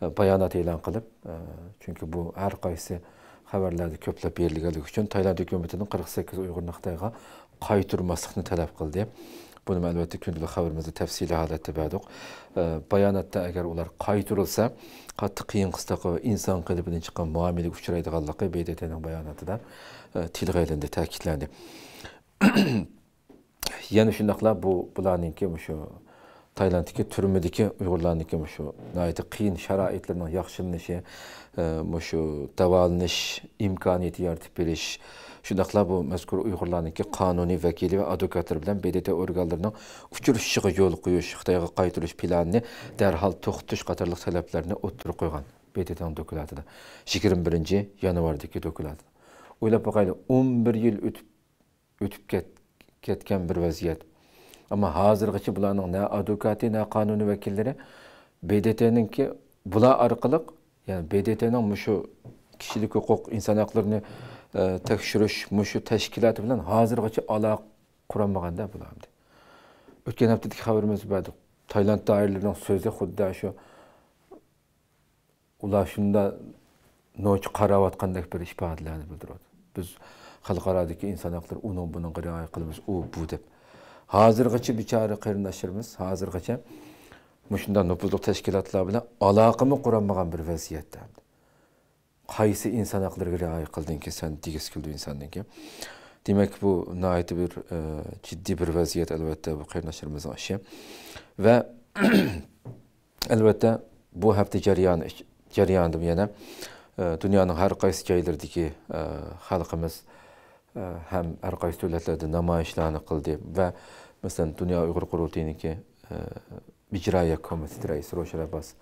ئە، بايانات ئېلان قىلىپ، ئە، چۈنكى بۇ ھەر قايسى خەۋەرلەردە كۆپلەپ بېرىلگەنلىكى ئۈچۈن تايلاند ھۆكۈمىتىنىڭ قىرىق سەككىز ئۇيغۇرنى خىتايغا قايتۇرماسلىقنى تەلەپ قىلدى. بۇنىمۇ ئەلۋەتتە كۈندىلىك خەۋىرىمىزدە تەپسىلىي ھالەتتە بەردۇق. ئە، باياناتتا ئەگەر ئۇلار قايتۇرۇلسا، قاتتىق قىيىن قىستاققا ۋە ئىنسان قېلىپىدىن چىققان مۇئامىلىگە ئۇچرايدىغانلىقى ب د ت نىڭ باياناتىدا، ئە، تىلغا ئېلىندى، تەكىتلەندى. يەنە شۇنداقلا بۇ، بۇلارنىڭكى مۇشۇ تايلاندتىكى تۈرمىدىكى ئۇيغۇرلارنىڭكى مۇشۇ ناھايىتى قىيىن شارائىتلىرىنىڭ ياخشىلىنىشى، ئە، مۇشۇ داۋالىنىش ئىمكانىيىتى يارىتىپ بېرىش، شۇنداقلا بۇ مەزكۇر ئۇيغۇرلارنىڭكى قانۇنىي ۋەكىلى ۋە ئادۋوكاتلىرى بىلەن ب د ت ئورگانلىرىنىڭ ئۇچرىشىشىغا يول قويۇش، خىتايغا قايتۇرۇش پىلانىنى دەرھال توختىتىش قاتارلىق تەلەپلەرنى ئوتتۇرىغا قويغان. ب د ت نىڭ دوكلاتىدا، يىگىرمە بىرىنچى يانۋاردىكى دوكلاتىدا. ئويلاپ باقايلى، ئون بىر يىل ئۆتۈپ، ئۆتۈپ كەت-، كەتكەن بىر ۋەزىيەت. ئەمما ھازىرغىچە بۇلارنىڭ نە ئادۋوكاتى، نە قانۇنىي ۋەكىللىرى ب د ت نىڭكى بۇلار ئارقىلىق، يەنى ب د ت نىڭ مۇشۇ كىشىلىك ھوقۇق، ئىنسان ھەقلىرىنى، ئە، تەكشۈرۈش مۇشۇ تەشكىلاتى بىلەن ھازىرغىچە ئالاقە قۇرالمىغاندا بۇلار ئەمدى. ئۆتكەن ھەپتىدىكى خەۋىرىمىزدە بەردۇق. تايلاند دائىرىلىرىنىڭ سۆزى خۇددى شۇ، ئۇلار شۇنداق نوچى قاراۋاتقاندەك بىر ئىپادىلەرنى بىلدۈرۈۋاتىدۇ. بىز خەلقئارادىكى ئىنسان ھەقلىرى ئۇنىڭ بۇنىڭغا رىئايە قىلىمىز، ئۇ بۇ دەپ. ھازىرغىچە بىچارە قېرىنداشلىرىمىز، ھازىرغىچە مۇشۇنداق نوپۇزلۇق تەشكىلاتلار بىلەن ئالاقىمۇ قۇرالمىغان بىر ۋەزىيەتتە. قايسى ئىنسان ھەقلىرىگە رىئايە قىلدىڭكى سەن دېگۈسى كېلىدۇ ئىنساندىنكى. دېمەك، بۇ ناھايىتى بىر، ئە، جىددىي بىر ۋەزىيەت، ئەلۋەتتە، بۇ قېرىنداشلىرىمىزنىڭ ئىشى. ۋە ئەلۋەتتە، بۇ ھەپتە جەريانى، جەريانىدا يەنە، ئە، دۇنيانىڭ ھەر قايسى جايلىرىدىكى، ئە، خەلقىمىز، ئە، ھەم ھەر قايسى دۆلەتلەردە نامايىشلارنى قىلدى ۋە، مەسىلەن، دۇنيا ئۇيغۇر قۇرۇلتىيىنىڭكى، ئە، ئىجرائىيە كومىتېتى رەئىسى روشەن ئابباس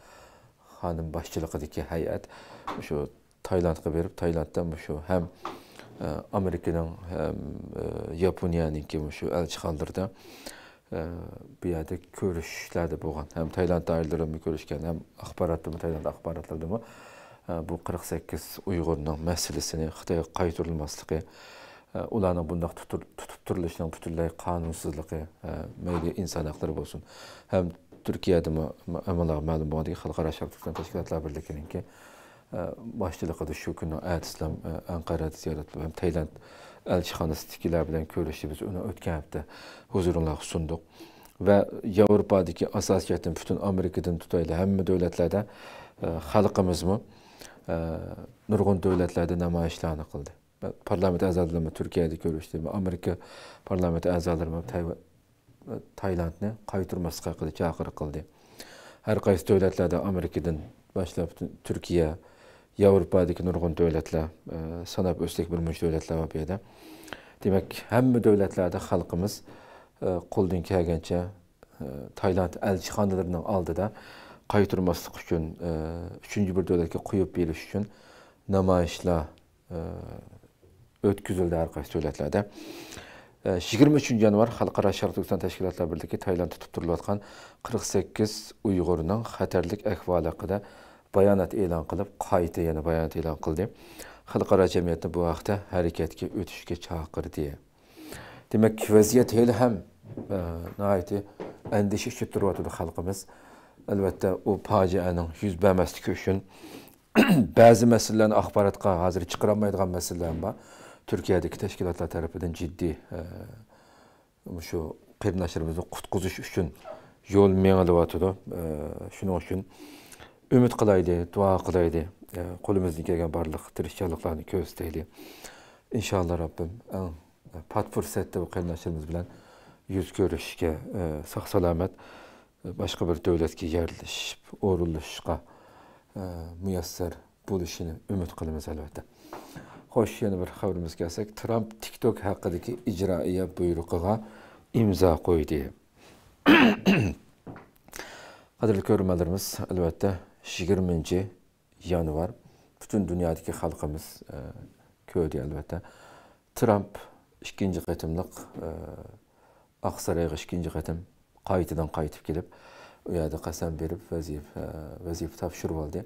خانىم باشچىلىقىدىكى ھەيئەت مۇشۇ تايلاندقا بېرىپ، تايلاندتا مۇشۇ ھەم، ئە، ئامېرىكىنىڭ ھەم، ئە، ياپونىيەنىڭكى مۇشۇ ئەلچىخانىلىرىدا، ئە، بۇ يەردە كۆرۈشۈشلەردە بولغان. ھەم تايلاند دائىرىلىرىمۇ كۆرۈشكەن، ھەم ئاخباراتتىمۇ، تايلاند ئاخباراتلىرىدىمۇ، ئە، بۇ قىرىق سەككىز ئۇيغۇرنىڭ مەسىلىسىنى خىتايغا قايتۇرۇلماسلىقى، ئە، ئۇلارنىڭ بۇنداق تۇتۇر-، تۇتۇپ تۇرۇلۇشىنىڭ پۈتۈنلەي قانۇنسىزلىقى، ئە، مەيلى ئىنسان ھەقلىرى بولسۇن. ھەم تۈركىيەدىمۇ، ھەممىڭلارغا مەلۇم بولغاندەك، خەلقئارا شەرق تۈركىستان تەشكىلاتلار بىرلىكىنىڭكى، ئە، باشچىلىقىدا شۇ كۈننىڭ ئەتىسىلا، ئە، ئەنقەرەدە زىيارەت قىلىپ، ھەم تايلاند ئەلچىخانىسىدىكىلەر بىلەن كۆرۈشتى. بىز ئۇنى ئۆتكەن ھەپتە ھۇزۇرۇڭلارغا سۇندۇق. ۋە ياۋروپادىكى، ئاساسىي جەھەتتىن پۈتۈن ئامېرىكىدىن تۇتايلى، ھەممە دۆلەتلەردە، ئە، خەلقىمىزمۇ، ئە، نۇرغۇن دۆلەتلەردە نامايىشلارنى قىلدى. پارلامېنت ئەزالىرىمۇ تۈركىيەدە كۆرۈشتى. ئامېرىكا پارلامېنت ئەزالىرىمۇ تايۋا-، تايلاندنى قايتۇرماسلىق ھەققىدە چاقىرىق قىلدى. ھەر قايسى دۆلەتلەردە ئامېرىكىدىن باشلاپ پۈتۈن تۈركىيە، ياۋروپادىكى نۇرغۇن دۆلەتلەر، ئە، ساناپ ئۆتسەك بىر مۇنچە دۆلەتلەر بار بۇ يەردە. دېمەك، ھەممە دۆلەتلەردە خەلقىمىز، ئە، قولىدىن كەلگەنچە، ئە، تايلاند ئەلچىخانىلىرىنىڭ ئالدىدا قايتۇرماسلىق ئۈچۈن، ئە، ئۈچىنچى بىر دۆلەتكە قويۇپ بېرىش ئۈچۈن نامايىشلار، ئە، ئۆتكۈزۈلدى ھەر قايسى دۆلەتلەردە. ئە، يىگىرمە ئۈچىنچى يانۋار خەلقئارا شەرق تۈركىستان تەشكىلاتلار بىرلىكى تايلاندتا تۇتۇپ تۇرۇلۇۋاتقان قىرىق سەككىز ئۇيغۇرنىڭ خەتەرلىك ئەھۋالى ھەققىدە بايانات ئېلان قىلىپ، قايتا يەنە بايانات ئېلان قىلدى. خەلقئارا جەمئىيەتنى بۇ ھەقتە ھەرىكەتكە ئۆتۈشكە چاقىردى. دېمەك، ۋەزىيەت ھېلىھەم، ئە، ناھايىتى ئەندىشە ئىچىدە تۇرۇۋاتىدۇ خەلقىمىز. ئەلۋەتتە، ئۇ پاجىئەنىڭ يۈز بەرمەسلىكى ئۈچۈن بەزى مەسىلىلەرنى ئاخباراتقا ھازىر چىقىرالمايدىغان مەسىلىلەرمۇ بار. تۈركىيەدىكى تەشكىلاتلار تەرىپىدىن جىددىي، ئە، مۇشۇ قېرىنداشلىرىمىزنى قۇتقۇزۇش ئۈچۈن يول مېڭىلىۋاتىدۇ. ئە، شۇنىڭ ئۈچۈن ئۈمىد قىلايلى، دۇئا قىلايلى. ئە، قولىمىزدىن كەلگەن بارلىق تىرىشچانلىقلارنى كۆرسىتەيلى. ئىنشاللا رەببىم ئەڭ پات پۇرسەتتە بۇ قېرىنداشلىرىمىز بىلەن يۈز كۆرۈشۈشكە، ئە، ساق-سالامەت، باشقا بىر دۆلەتكە يەرلىشىپ، ئورۇنلىشىشقا، ئە، مۇيەسسەر بولۇشىنى ئۈمىد قىلىمىز، ئەلۋەتتە. خوش، يەنە بىر خەۋىرىمىزگە كەلسەك، ترامپ تىك توك ھەققىدىكى ئىجرائىيە بۇيرۇقىغا ئىمزا قويدى. قەدىرلىك كۆرۈرمەنلىرىمىز، ئەلۋەتتە، يىگىرمىنچى يانۋار پۈتۈن دۇنيادىكى خەلقىمىز، ئە، كۆردى، ئەلۋەتتە. ترامپ ئىككىنچى قېتىملىق، ئە، ئاقسارايغا ئىككىنچى قېتىم قايتىدىن قايتىپ كېلىپ، ئۇ يەردە قەسەم بېرىپ، ۋەزىپە، ۋەزىپە تاپشۇرۇۋالدى.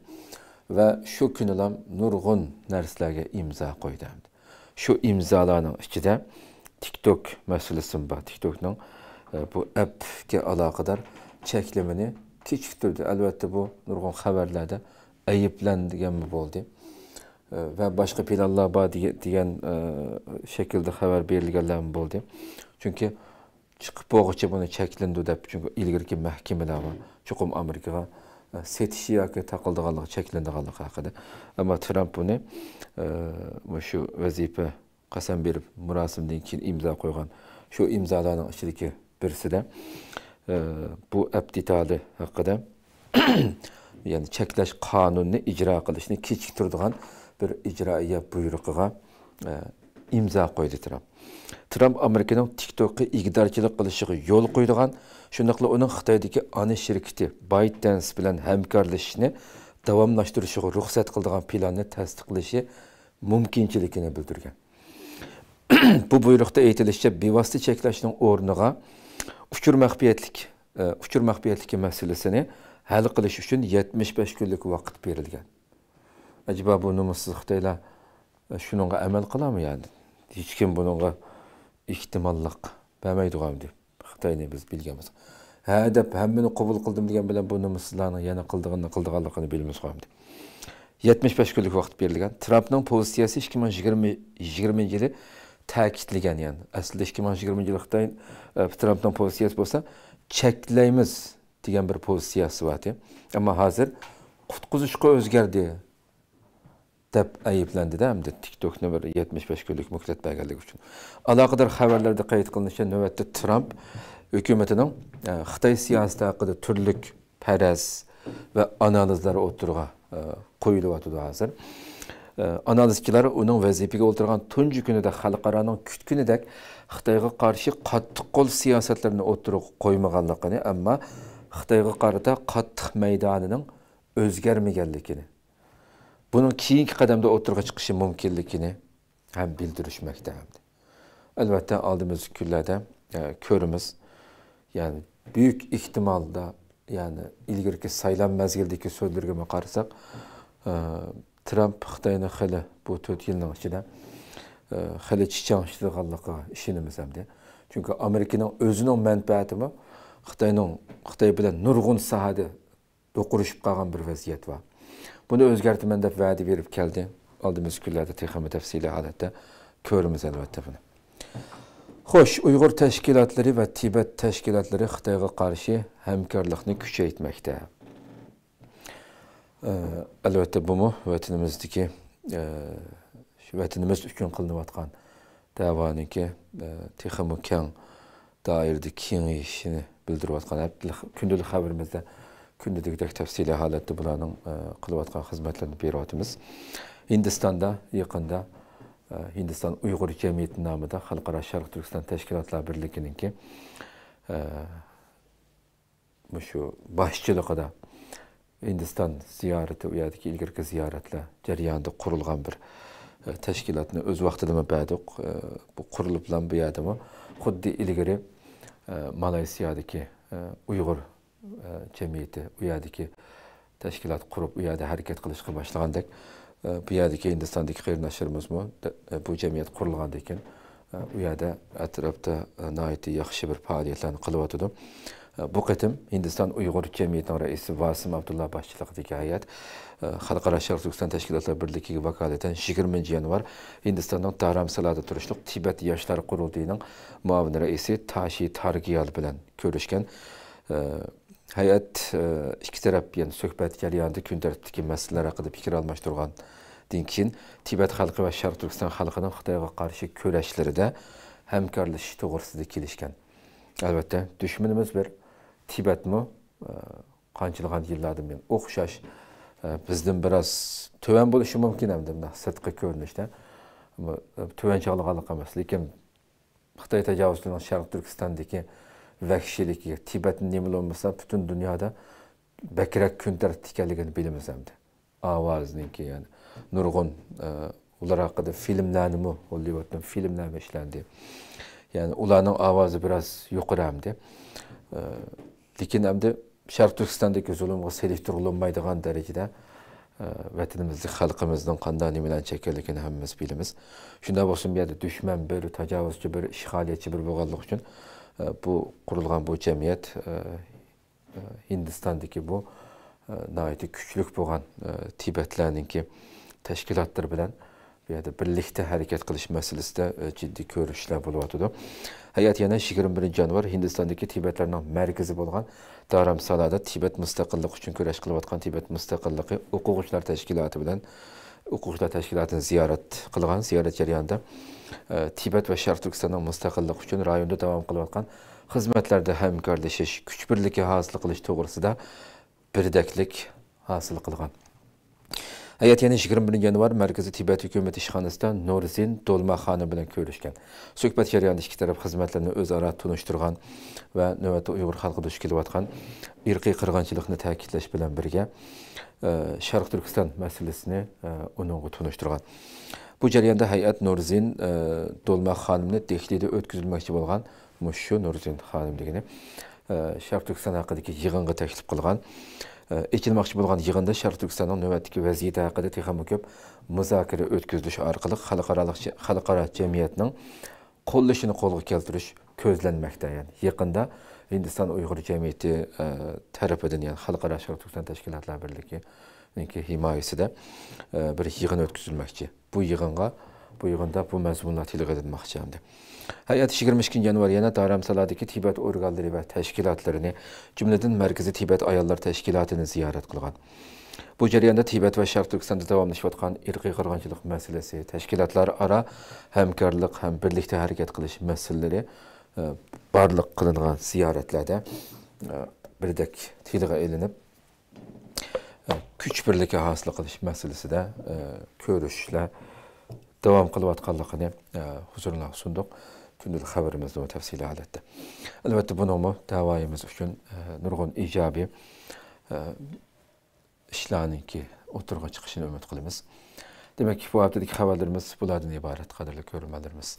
ۋە شۇ كۈنىلا نۇرغۇن نەرسىلەرگە ئىمزا قويدى. شۇ ئىمزالارنىڭ ئىچىدە تىك توك مەسىلىسىمۇ بار. تىك توكنىڭ، ئە، بۇ ئەپكە ئالاقىدار چەكلىمىنى كېچىكتۈردى. ئەلۋەتتە، بۇ نۇرغۇن خەۋەرلەردە ئەيىبلەنگەنمۇ بولدى. ئە، ۋە باشقا پىلانلار بار دېگە-، دېگەن، ئە، شەكىلدە خەۋەر بېرىلگەنلەرمۇ بولدى. چۈنكى چىقىپ بولغۇچە بۇنى چەكلىنىدۇ دەپ، چۈنكى ئىلگىرىكى مەھكىمىلەر بار. چوقۇم ئامېرىكىغا، ئە، سېتىشى ياكى تاقىلىدىغانلىقى، چەكلىنىدىغانلىقى ھەققىدە. ئەمما ترامپ بۇنى، ئە، مۇشۇ ۋەزىپە قەسەم بېرىپ مۇراسىمدىن كېيىن ئىمزا قويغان شۇ ئىمزالارنىڭ ئىچىدىكى بىرسىدە، ئە، بۇ ئەپ دېتالى ھەققىدە، يەنى چەكلەش قانۇنىنى ئىجرا قىلىشنى كېچىكتۈرىدىغان بىر ئىجرائىيە بۇيرۇقىغا، ئە، ئىمزا قويدى ترامپ. ترامپ ئامېرىكىنىڭ تىك توكقا ئىگىدارچىلىق قىلىشىغا يول قويىدىغان، شۇنداقلا ئۇنىڭ خىتايدىكى ئانا شىركىتى بايت دانس بىلەن ھەمكارلىشىشنى داۋاملاشتۇرۇشىغا رۇخسەت قىلىدىغان پىلاننى تەستىقلىشى مۇمكىنچىلىكىنى بىلدۈرگەن. بۇ بۇيرۇقتا ئېيتىلىشىچە، بىۋاسىتە چەكلەشنىڭ ئورنىغا ئۇچۇر مەخپىيەتلىك، ئە، ئۇچۇر مەخپىيەتلىكى مەسىلىسىنى ھەل قىلىش ئۈچۈن يەتمىش بەش كۈنلۈك ۋاقىت بېرىلگەن. ئەجەبا بۇ نومۇسسىز خىتايلار، ئە، شۇنىڭغا ئەمەل قىلامۇ يەنى؟ ھېچكىم بۇنىڭغا ئېھتىماللىق بەرمەيدىغۇ ئەمدى؟ خىتاينى بىز بىلگەن بولساق. ھە دەپ ھەممىنى قوبۇل قىلدىم دېگەن بىلەن بۇ نومۇسسىزلارنىڭ يەنە قىلىدىغىنىنى قىلىدىغانلىقىنى بىلىمىزغۇ ئەمدى. يەتمىش بەش كۈنلۈك ۋاقىت بېرىلگەن. ترامپنىڭ پوزىتسىيەسى ئىككى مىڭ يىگىرمە، يىگىرمىنچى يىلى تەكىتلىگەن، يەنى ئەسلىدە ئىككى مىڭ يىگىرمىنچى يىلى خىتاي، ئە، ترامپنىڭ پوزىتسىيەسى بولسا چەكلەيمىز دېگەن بىر پوزىتسىيەسى بار ئىدى. ئەمما ھازىر قۇتقۇزۇشقا ئۆزگەردى دەپ ئەيىبلەندى-دە، ئەمدى تىك توكنى بىر يەتمىش بەش كۈنلۈك مۆھلەت بەرگەنلىكى ئۈچۈن. ئالاقىدار خەۋەرلەردە قەيت قىلىنىشىچە، نۆۋەتتە ترامپ ھۆكۈمىتىنىڭ، ئە، خىتاي سىياسىتى ھەققىدە تۈرلۈك پەرەز ۋە ئانالىزلار ئوتتۇرىغا، ئە، قويۇلۇۋاتىدۇ ھازىر. ئە، ئانالىزچىلار ئۇنىڭ ۋەزىپىگە ئولتۇرغان تۇنجى كۈنىدە خەلقئارانىڭ كۈتكىنىدەك خىتايغا قارشى قاتتىق قول سىياسەتلىرىنى ئوتتۇرىغا قويمىغانلىقىنى، ئەمما خىتايغا قارىتا قاتتىق مەيدانىنىڭ ئۆزگەرمىگەنلىكىنى، بۇنىڭ كېيىنكى قەدەمدە ئوتتۇرىغا چىقىشى مۇمكىنلىكىنى ھەم بىلدۈرۈشمەكتە ئەمدى. ئەلۋەتتە، ئالدىمىزدىكى كۈنلەردە، ئە، كۆرىمىز. يەنى بۈيۈك ئېھتىمالدا، يەنى ئىلگىرىكى سايلام مەزگىلىدىكى سۆزلىرىگىمۇ قارىساق، ئە، ترامپ خىتاينى خېلى بۇ تۆت يىلنىڭ ئىچىدە، ئە، خېلى چىچاڭ ئىشلىتىدىغانلىقىغا ئىشىنىمىز ئەمدى. چۈنكى ئامېرىكىنىڭ ئۆزىنىڭ مەنپەئەتىمۇ خىتاينىڭ، خىتاي بىلەن نۇرغۇن ساھەدە دوقۇرۇشۇپ قالغان بىر ۋەزىيەت بار. بۇنى ئۆزگەرتىمەن دەپ ۋەدە بېرىپ كەلدى. ئالدىمىزدىكى كۈنلەردە تېخىمۇ تەپسىلىي ھالەتتە كۆرىمىز، ئەلۋەتتە، بۇنى. خوش، ئۇيغۇر تەشكىلاتلىرى ۋە تىبەت تەشكىلاتلىرى خىتايغا قارشى ھەمكارلىقنى كۈچەيتمەكتە. ئە، ئەلۋەتتە، بۇمۇ ۋەتىنىمىزدىكى، ئە، شۇ ۋەتىنىمىز ئۈچۈن قىلىنىۋاتقان دەۋانىڭكى، ئە، تېخىمۇ كەڭ دائىرىدە كېڭىيىشىنى بىلدۈرۈۋاتقان. ھەپتىلىك، كۈندىلىك خەۋىرىمىزدە كۈندە دېگۈدەك تەپسىلىي ھالەتتە بۇلارنىڭ، ئە، قىلىۋاتقان خىزمەتلىرىنى بېرىۋاتىمىز. ھىندىستاندا يېقىندا، ئە، ھىندىستان ئۇيغۇر جەمئىيىتى نامىدا خەلقئارا شەرقىي تۈركىستان تەشكىلاتلار بىرلىكىنىڭكى، ئە، مۇشۇ باشچىلىقىدا ھىندىستان زىيارىتى، ئۇ يەردىكى ئىلگىرىكى زىيارەتلەر جەريانىدا قۇرۇلغان بىر، ئە، تەشكىلاتنى ئۆز ۋاقتىدىمۇ بەردۇق. ئە، بۇ قۇرۇلۇپلا بۇ يەردىمۇ خۇددى ئىلگىرى، ئە، مالايسىيادىكى، ئە، ئۇيغۇر، ئە، جەمئىيىتى، ئۇ يەردىكى تەشكىلات قۇرۇپ، ئۇ يەردە ھەرىكەت قىلىشقا باشلىغاندەك، ئە، بۇ يەردىكى ھىندىستاندىكى قېرىنداشلىرىمىزمۇ، ئە، بۇ جەمئىيەت قۇرۇلغاندىن كېيىن، ئە، ئۇ يەردە ئەتراپتا، ئە، ناھايىتى ياخشى بىر پائالىيەتلەرنى قىلىۋاتىدۇ. ئە، بۇ قېتىم ھىندىستان ئۇيغۇر جەمئىيىتىنىڭ رەئىسى ۋاسىم ئابدۇللا باشچىلىقىدىكى ھەيئەت، ئە، خەلقئارا شەرقىي تۈركىستان تەشكىلاتلار بىرلىكىگە ۋاكالىتەن يىگىرمىنچى يانۋار ھىندىستاننىڭ دارامسالادا تۇرۇشلۇق تىبەت ياشلار قۇرۇلتىيىنىڭ مۇئاۋىن رەئىسى تاشى تارگىيال بىلەن كۆرۈشكەن. ئە، ھەيئەت، ئە، ئىككى تەرەپ يەنە سۆھبەت جەريانىدا كۈن تەرتىپتىكى مەسىلىلەر ھەققىدە پىكىر ئالماشتۇرغاندىن كېيىن، تىبەت خەلقى ۋە شەرقىي تۈركىستان خەلقىنىڭ خىتايغا قارشى كۈرەشلىرىدە ھەمكارلىشىش توغرىسىدا كېلىشكەن. ئەلۋەتتە، دۈشمىنىمىز بىر، تىبەتمۇ، ئە، قانچىلىغان يىللاردىن بۇيان ئوخشاش، ئە، بىزدىن بىراز تۆۋەن بولۇشى مۇمكىن ئەمدى مۇنداق سىرتقى كۆرۈنۈشتە. ئەمما، ئە، تۆۋەن چاغلىغانلىق ئەمەس، لېكىن خىتاي تاجاۋۇزچىلىرىنىڭ شەرقىي تۈركىستاندىكى ۋەھشىيلىكىگە، تىبەتنى نېمىلا بولمىسا پۈتۈن دۇنيادا بەكرەك كۈن تەرتىپتە ئىكەنلىكىنى بىلىمىز ئەمدى. ئاۋازىنىڭكى، يەنى نۇرغۇن، ئە، ئۇلار ھەققىدە فىلىملەرنىمۇ، ھوللىۋۇدنىڭ فىلىملەرمۇ ئىشلەندى. يەنى ئۇلارنىڭ ئاۋازى بىراز يۇقىرى ئەمدى. ئە، لېكىن ئەمدى شەرقىي تۈركىستاندىكى زۇلۇمغا سېلىشتۇرۇلمايدىغان دەرىجىدە، ئە، ۋەتىنىمىزدىكى خەلقىمىزنىڭ قانداق نېمىلەرنى چەككەنلىكىنى ھەممىمىز بىلىمىز. شۇنداق بولسىمۇ، بۇ يەردە دۈشمەن بىر، تاجاۋۇزچى بىر، ئىشغالىيەتچى بىر بولغانلىقى ئۈچۈن، ئە، بۇ قۇرۇلغان بۇ جەمئىيەت، ئە، ئە، ھىندىستاندىكى بۇ، ئە، ناھايىتى كۈچلۈك بولغان، ئە، تىبەتلەرنىڭكى تەشكىلاتلىرى بىلەن بۇ يەردە بىرلىكتە ھەرىكەت قىلىش مەسىلىسىدە، ئە، جىددىي كۆرۈشۈشلەر بولۇۋاتىدۇ. ھەيئەت يەنە يىگىرمە بىرىنچى يانۋار ھىندىستاندىكى تىبەتلەرنىڭ مەركىزى بولغان دارامسالادا تىبەت مۇستەقىللىقى ئۈچۈن كۈرەش قىلىۋاتقان تىبەت مۇستەقىللىقى ئوقۇغۇچىلار تەشكىلاتى بىلەن ئوقۇغۇچىلار تەشكىلاتىنى زىيارەت قىلغان. زىيارەت جەريانىدا، ئە، تىبەت ۋە شەرقىي تۈركىستاننىڭ مۇستەقىللىقى ئۈچۈن رايوندا داۋام قىلىۋاتقان خىزمەتلەردە ھەمكارلىشىش، كۈچ بىرلىكى ھاسىل قىلىش توغرىسىدا بىردەكلىك ھاسىل قىلغان. ھەيئەت يەنە يىگىرمە بىرىنچى يانۋار مەركىزىي تىبەت ھۆكۈمىتى ئىشخانىسىدا نۇرزىن دولما خانىم بىلەن كۆرۈشكەن. سۆھبەت جەريانىدا ئىككى تەرەپ خىزمەتلىرىنى ئۆزئارا تونۇشتۇرغان ۋە نۆۋەتتە ئۇيغۇر خەلقى دۇچ كېلىۋاتقان ئىرقىي قىرغىنچىلىقنى تەكىتلەش بىلەن بىرگە، ئە، شەرقىي تۈركىستان مەسىلىسىنى، ئە، ئۇنىڭغا تونۇشتۇرغان. بۇ جەرياندا ھەيئەت نۇرزىن، ئە، دولما خانىمنى دېھلىدا ئۆتكۈزۈلمەكچى بولغان مۇشۇ نۇرزىن خانىم دېگىنى، ئە، شەرقىي تۈركىستان ھەققىدىكى يىغىنغا تەكلىپ قىلغان. ئە، ئېچىلماقچى بولغان يىغىندا شەرقىي تۈركىستاننىڭ نۆۋەتتىكى ۋەزىيىتى ھەققىدە تېخىمۇ كۆپ مۇزاكىرە ئۆتكۈزۈلۈش ئارقىلىق خەلقئارالىق، خەلقئارا جەمئىيەتنىڭ قوللىشىنى قولغا كەلتۈرۈش كۆزلەنمەكتە. يەنى يېقىندا ھىندىستان ئۇيغۇر جەمئىيىتى، ئە، تەرىپىدىن، يەنى خەلقئارا شەرقىي تۈركىستان تەشكىلاتلار بىرلىكىنىڭكى ھىمايىسىدە، ئە، بىر يىغىن ئۆتكۈزۈلمەكچى. بۇ يىغىنغا، بۇ يىغىندا بۇ مەزمۇنلار تىلغا ئېلىنماقچى ئەمدى. ھەيئەت يىگىرمە ئىككىنچى يانۋار يەنە دارامسالادىكى تىبەت ئورگانلىرى ۋە تەشكىلاتلىرىنى، جۈملىدىن مەركىزىي تىبەت ئاياللار تەشكىلاتىنى زىيارەت قىلغان. بۇ جەرياندا تىبەت ۋە شەرقىي تۈركىستاندا داۋاملىشىۋاتقان ئىرقىي قىرغىنچىلىق مەسىلىسى، تەشكىلاتلار ئارا ھەمكارلىق ھەم بىرلىكتە ھەرىكەت قىلىش مەسىلىلىرى، ئە، بارلىق قىلىنغان زىيارەتلەردە، ئە، بىردەك تىلغا ئېلىنىپ، ئە، كۈچ بىرلىكى ھاسىل قىلىش مەسىلىسىدە، ئە، كۆرۈشۈشلەر داۋام قىلىۋاتقانلىقىنى، ئە، ھۇزۇرۇڭلارغا سۇندۇق. كۈندىلىك خەۋىرىمىزدىمۇ تەپسىلىي ھالەتتە. ئەلۋەتتە، بۇنىڭمۇ دەۋايىمىز ئۈچۈن، ئە، نۇرغۇن ئىجابىي، ئە، ئىشلارنىڭكى ئوتتۇرىغا چىقىشىنى ئۈمىد قىلىمىز. دېمەك، بۇ ھەپتىدىكى خەۋەرلىرىمىز بۇلاردىن ئىبارەت، قەدىرلىك كۆرۈرمەنلىرىمىز.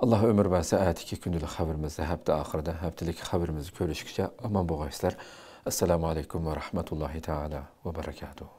ئاللا ئۆمۈر بەرسە، ئەتىكى كۈندىلىك خەۋىرىمىزدە، ھەپتە ئاخىرىدا، ھەپتىلىك خەۋىرىمىزدە كۆرۈشكىچە ئامان بولغايسىلەر. ئەسسالامۇ ئەلەيكۇم ۋە رەھمەتۇللاھى تائالا ۋە بەرەكاتۇھۇ.